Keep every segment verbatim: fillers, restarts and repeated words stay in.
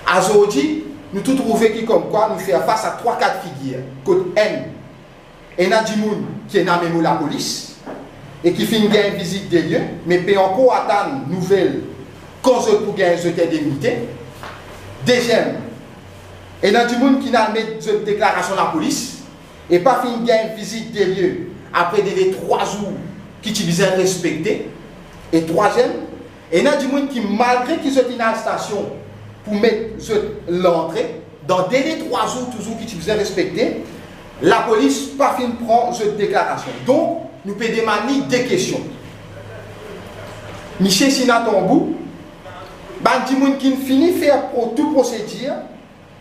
Azordi, nou tou trouve ki komkwa nou fer fas a trwa ka de figir. Kot enn, ena dimoun ki ena memo lapolis e ki finn gagn vizit de lie, me pe ankor atann nouvel kan zot pou gagn zot indemnite. Deziem, ena dimoun ki al met zot deklarasion lapolis e pa finn gagn vizit de lie apre dele trwa zour ki ti bizin respekte. E trwaziem, ena dimoun ki, malgre ki zot inn al stasion pou met zot lantre, dan dele trwa zour touzour ki ti bizin respekte, lapolis pa finn pran zot deklarasion. Donk, nou pe demann li de kestion. Misie Sina Tambou, bann dimoun ki finn fini fer pro-, tou prosedir,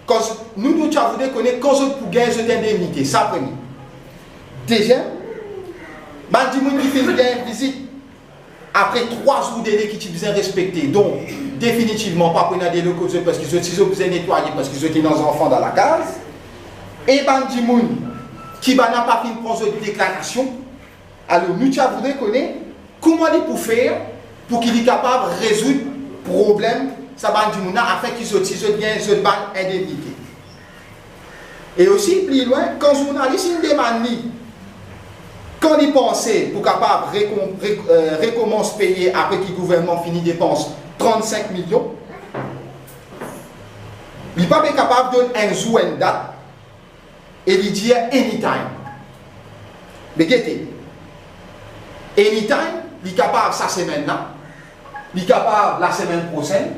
kan z-, nou, nou ti a voudre kone kan zot pou gagn zot indemnite, sa premie. Deziem, bann dimoun ki finn gagn vizit apre trwa zour dele ki ti bizin respekte. Donk, definitivman, pa pou ena dele kot zot, parski zot, si zot bizin netwaye, parski zot ena zanfan dan lakaz. E bann dimoun ki bann la pa finn pran zot deklarasion, alor, nou ti a voudre kone kouma li pou fer pou ki li kapav rezoud problem sa bann dimoun la, afin ki zot, si zot gagn zot bann indemnite. E osi, pli lwin, kan zournalis inn demann li, kan li panse pou kapav rekon-, re-, eh, rekomans peye apre ki gouvernman fini depans trant-sink milion, li pa pe kapav donn enn zour, enn dat, e li dir anytime. Me gete, anytime, li kapav sa semenn la, li kapav lasemenn prosenn,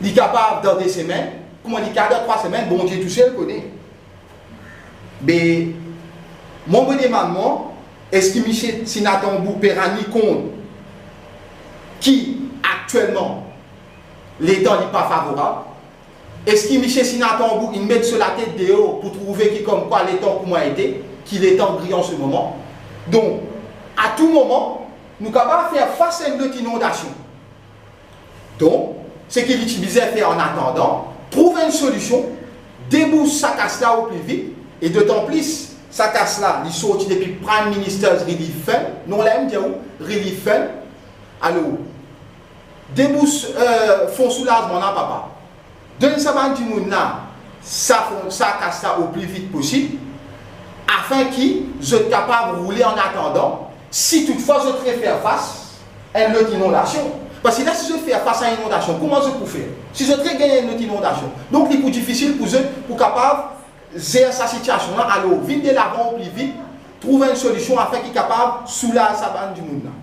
li kapav dan de semenn, kouma li kapav dan trwa semenn, Bondie tousel kone. Me, mwa, mo demann mwa, eski misie Sina Tambou pe rann li kont ki aktielman letan li pa favorab? Eski misie Sina Tambou inn met so latet deor pou trouve ki komkwa letan kouma ete, ki letan gri an se moman? Donk, a tou moman, nou kapav fer fas a enn lot inondasion. Donk, seki li ti bizin fer an atandan, trouv enn solision, debous sa kas la o pli vit, e dotan plis, sa kas la, li sorti depi Prime Minister's Relief Fund, non la, mo dir ou, Relief Fund. Alor, debous, eh, fon soulazman la, papa. Donn sa bann dimoun la sa fon, sa kas la o pli vit posib, afin ki zot kapav roule an atandan, si toutfwa zot refer fas enn lot inondasion. Parski la, si zot fer fas a inondasion, kouma zot pou fer? Si zot regagn enn lot inondasion, donk li pou difisil pou zot pou kapav zer sa sitiasion la, alor vinn delavan o pli vit, trouv enn solision afin ki kapav soulaz sa bann dimoun la.